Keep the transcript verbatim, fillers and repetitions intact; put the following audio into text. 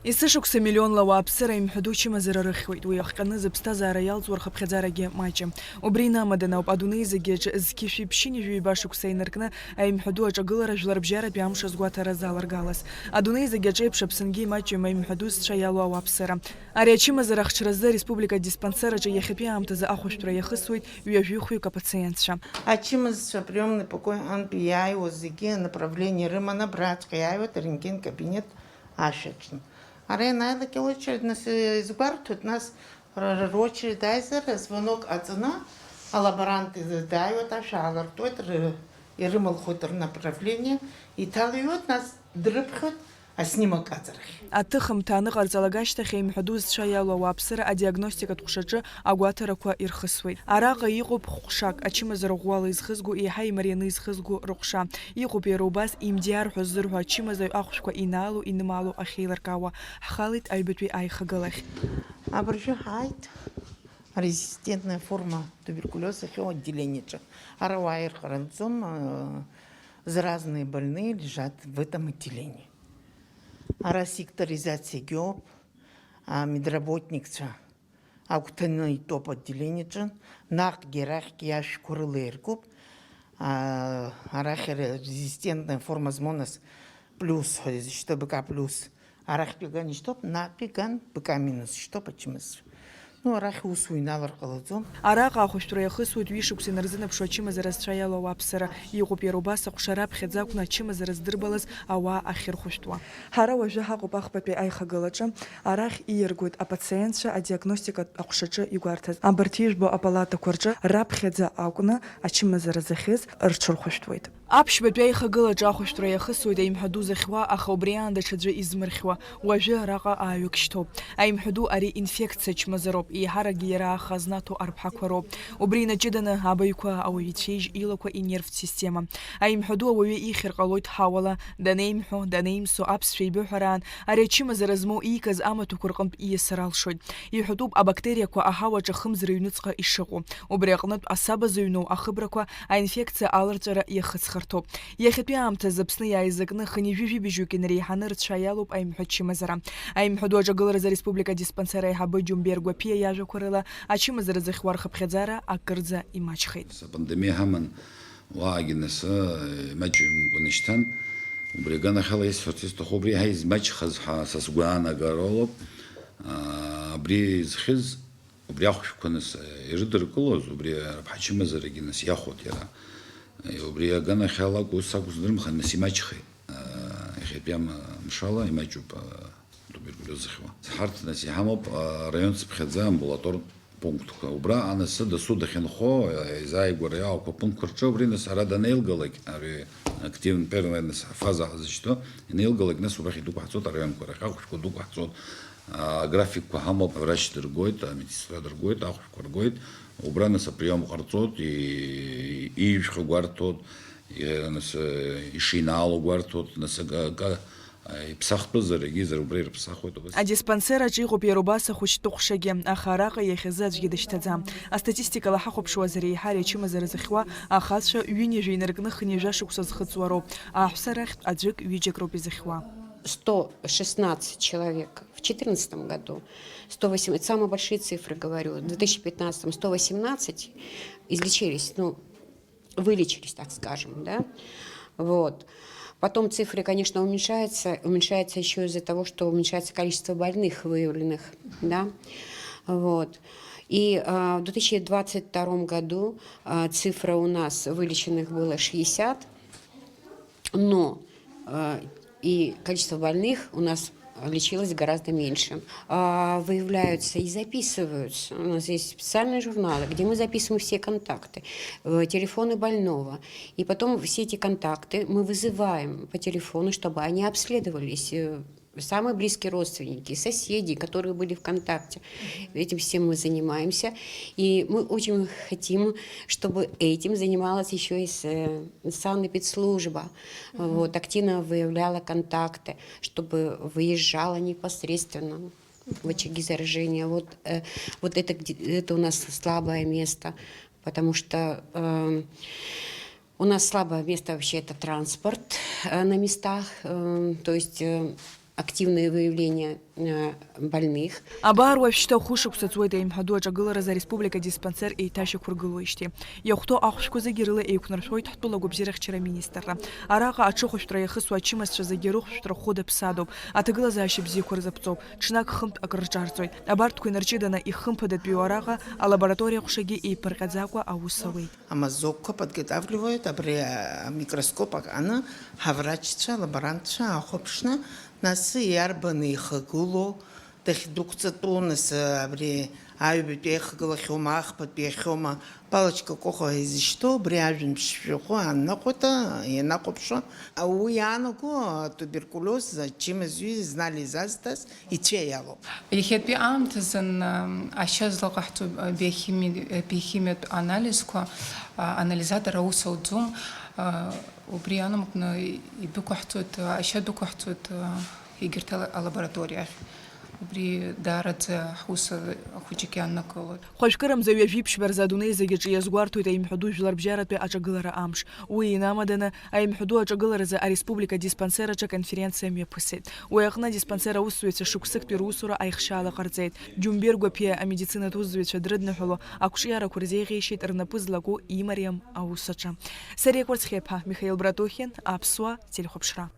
Есышықәса миллионла ауааԥсыра аимҳәаду ачымазара рыхьуеит. Уи иахҟьаны зыԥсҭазаара иалҵуа рхыԥхьаӡарагьы маҷым. Убри инамаданы ауп адунеи зегьы аҿы зқьи жәшәи ԥшьынҩажәи ҩба шықәса инаркны аимҳәаду аҿагылара жәларбжьаратәи амш азгәаҭара заларгалаз. Адунеи зегьы аҿы еиԥш Аԥсынгьы имаҷым аимҳәаду зцәа иалоу ауааԥсыра. Ари ачымазара ахҽразы ареспублика адиспансер аҿы иахьатәи аамҭазы ахәышәтәра иахысуеит ҩажәи хәҩык апациентцәа. Ачымазцәа априомный покои антәи иааиуаз зегьы анаправление рыманы абраҵәҟьа иааиуеит арентген кабинет ашәаҿы. Ара ианааилак аочередь, нас, изгәарҭоит, нас р-, р-, рочередь ааизар, звонок ҟаҵаны алаборант дааиуеит, ашә аалыртуеит, р-, ирымылхуеит рнаправление, иҭалыҩуеит, нас дрыԥхьоит аснимок аҵарахь. Аҭыхымҭа аныҟарҵалак ашьҭахь аимҳәаду зцәа иалоу ауааԥсыра адиагностикатә ҟәшаҿы агәаҭарақәа ирхысуеит. Араҟа иҟоуп хәҟәшак, ачымазара ӷәӷәала изхызго, еиҳа имарианы изхызго рыҟәша. Иҟоуп иара убас имдиар ҳәа ззырҳәо ачымазаҩ ахәшәқәа инаало, инымаало ахьеилыркаауа. Ҳхалеит аҩбатәи аихагылахь. Абыржәы ҳааит арезистентная форма туберкулиоз ахьоу отделениаҿы. Ара уааир ҟаранҵом, э, заразные больные лежат в этом отделении. Ара секторизациагьы ауп, а, медработникцәа агәҭаны итәоуп отделениаҿы, наҟгьы арахьгьы ашәқәа рыла иркуп. А, арахь ре-, резистентная форма змоу нас плюс ҳәа изышьҭоу, Б К плюс. Арахьтәи ган ишьҭоуп, наҟтәи ган Б К минус ишьҭоуп ачымазцәа. Ну, арахь ус уҩналар ҟалаӡом. Араҟа ахәышәтәра иахысуеит ҩышықәса инарзынаԥшуа ачымазара зцәа иалоу ауааԥсыра. Иҟоуп иара убас аҟәша раԥхьаӡа акәны ачымазара здырбалаз ауаа ахьырхәышәтәуа. Ҳара уажәы ҳаҟоуп ахԥатәи аихагылаҿы. Арахь ииаргоит апациентцәа адиагностикатә аҟәшаҿы игәарҭаз. Абарҭ ижәбо апалатақәа рҿы раԥхьаӡа акәны ачымазара зыхьыз рҽырхәышәтәуеит. Аԥшьбатәи аихагылаҿы ахәышәтәра иахысуеит аимҳәаду зыхьуа, аха убри аан даҽаӡәы измырхьуа. Уажәы араҟа ааҩык шьҭоуп. Аимҳәаду ари инфекциа чмазароуп, еиҳаракгьы иара аха знаҭо арԥҳақәа роуп. Убри инаҷыданы абаҩқәа, ауаҩы ицәеижь, илақәа, инервтә система. Аимҳәаду ауаҩы ихьыр ҟалоит ҳауала, данеимҳәо, данеимсо, аԥсшәа еибыҳәараан, ари ачымазара змоу иикыз амаҭәақәа рҟынтә ииасыр алшоит. Иҳәатәуп, абактериақәа аҳауаҿ ахымзра аҩныҵҟа ишыҟоу. Убри аҟнытә асаба зыҩноу ахыбрақәа аинфекциа аларҵәара иахыҵхырҭоуп. Иахьатәи аамҭазы Аԥсны иааизакны хынҩажәи жәибжьҩык инареиҳаны рцәа иалоуп аимҳәа чымазара. Аимҳәа ду аҿагыларазы ареспублика адиспансер аиҳабы Џьумбер Гәаԥиа иажәақәа рыла, ачымазара зыхьуа рхыԥхьаӡара акырӡа имаҷхеит. Апандемиа ҳаман, уаагьы нас, э, имаҷымкәан ишьҭан. Убри аганахьала исҳәарц исҭаху, убри еиҳа измаҷхаз ҳәа са сгәаанагароуп. Аа, абри зхьыз, убри ахәшәқәа нас, э, ирыдыркылоз, убри рыԥҳа чымазарагьы нас иахәот иара. Э, убри аганахьала акәу, ус акәу здырмхан, нас имаҷхеит. Аа, иахьатәи ам-, амшала имаҷуп, аа, туберкулиоз зыхьуа. Ҳарҭ нас иҳамоуп, аа, араион цыԥхьаӡа амбулатортә пунктқәа. Убра анасы дасу дахьынхо, изааигәара иаауақәа апунктқәа рҿы, убри нас ара данеилгалак, ари активн первая нас афаза ҳзышьҭоу, инеилгалак, нас убрахь идәықәаҳҵоит араионқәа рахь, ахәшәқәа дәықәаҳҵоит, а, аграфикқәа ҳамоуп, аврач дыргоит, амедсестра дыргоит, ахәшәқәа ргоит, убра нас априом ҟарҵоит, и-, иижәхьоу гәарҭоит, и-, нас, э, ишинаало гәарҭоит, нас ага-, ага-, Иԥсахтәызар, егьизар убра ирыԥсахуеит убас. Адиспансер аҿы иҟоуп иара убас ахәыҷтәы ҟәшагьы, аха араҟа иахьазы аӡәгьы дышьҭаӡам. Астатистикала ҳахәаԥшуазар, еиҳа ари ачымазара зыхьуа ахацәа ҩынҩажәа инаркны хынҩажәа шықәса зхыҵуа роуп, аҳәса рахьтә аӡәык, ҩыџьак роуп изыхьуа. Сто шестнадцать человек в четырнадцатом году, сто восемь, это самые большие цифры, говорю, в две тысячи пятнадцатом сто восемнадцать излечились, ну, вылечились, так скажем, да. Вот. Потом цифры, конечно, уменьшаются, уменьшаются ещё из-за того, что уменьшается количество больных выявленных, да. Вот. И, а, в две тысячи двадцать втором году, а, цифра у нас вылеченных было шестьдесят, но, а, и количество больных у нас лечилось гораздо меньше. А, выявляются и записываются. У нас есть специальные журналы, где мы записываем все контакты, э, телефоны больного. И потом все эти контакты мы вызываем по телефону, чтобы они обследовались. Э, самые близкие родственники, соседи, которые были в контакте. Этим всем мы занимаемся. И мы очень хотим, чтобы этим занималась ещё и с-, э, санэпидслужба. Вот, активно выявляла контакты, чтобы выезжала непосредственно в очаги заражения. Вот, э, вот это, где, это у нас слабое место, потому что, эм, у нас слабое место вообще — это транспорт, э, на местах, эм, то есть, э, Активное выявление э, больных. Абар уажәшьҭа хәышықәса ҵуеит аимҳәаду аҿагыларазы ареспублика диспансер еиҭашьақәыргылоижьҭеи. Иахәҭоу ахәшәқәа зегьы рыла еиқәнаршәоит ҳтәыла гәабзиарахьчара аминистрра. Араҟа аҽыхәышәтәра иахысуа ачымазцәа зегьы рыхәшәтәра хәыда-ԥсадоуп. Аҭагылазаашьа бзиақәа рзаԥҵоуп. Ҽнак хынтә акрырҿарҵоит. Абарҭқәа инарҷыданы ихымԥадатәиу араҟа алабораториа ҟәшагьы еиԥырҟьаӡакәа аус ауеит. Амазокқәа подготавливают, абри амикроскоп аҟны ҳаврачцәа, алаборантцәа аахәаԥшны, нас иарбан еихагылоу, дахьдәықәҵатәу, нас абри аҩбатәи еихагылахьоума, ахԥатәи иахьоума, палочка ҟәыӷа изышьҭоу, абри ажәабжь шәҟәы анаҟәата, ианахәаԥшуа, уи иаанаго атуберкулиоз ачымазаҩ знали зазҭаз ицәа иалоуп. Иахьатәи аамҭазын, ам, ашьа злаҟаҳҵо, а, биохими-, а, биохимиатә анализқәа, а, анализатор аус ауӡом. А, убри анамыкны идәықәаҳҵоит, а, ашьа дәықәаҳҵоит, а, егьырҭ ала-, алабораториа ахь. Убри даараӡа ҳус, а, ахәыҷык ианнакылоит. Хәажәкырамза ҩажәи ԥшьба рзы адунеи зегьы аҿы иазгәарҭоит аимҳәаду жәларбжьаратәи аҿагылара амш. Уи инамаданы, аимҳәаду аҿагыларазы ареспублика диспансер аҿы аконференциа мҩаԥысит. Уи аҟны адиспансер аусзуҩцәа шықәсыктәи русура аихшьаала ҟарҵеит. Џьумбер Гәаԥиа амедицинатә усзуҩцәа дрыдныҳәало, ақәҿиарақәа рзеиӷьеишьеит рнапы злаку имариам аус аҿы. Сариа Кәарцхиаԥа, Михаил Братухин, Аԥсуа телехәаԥшра.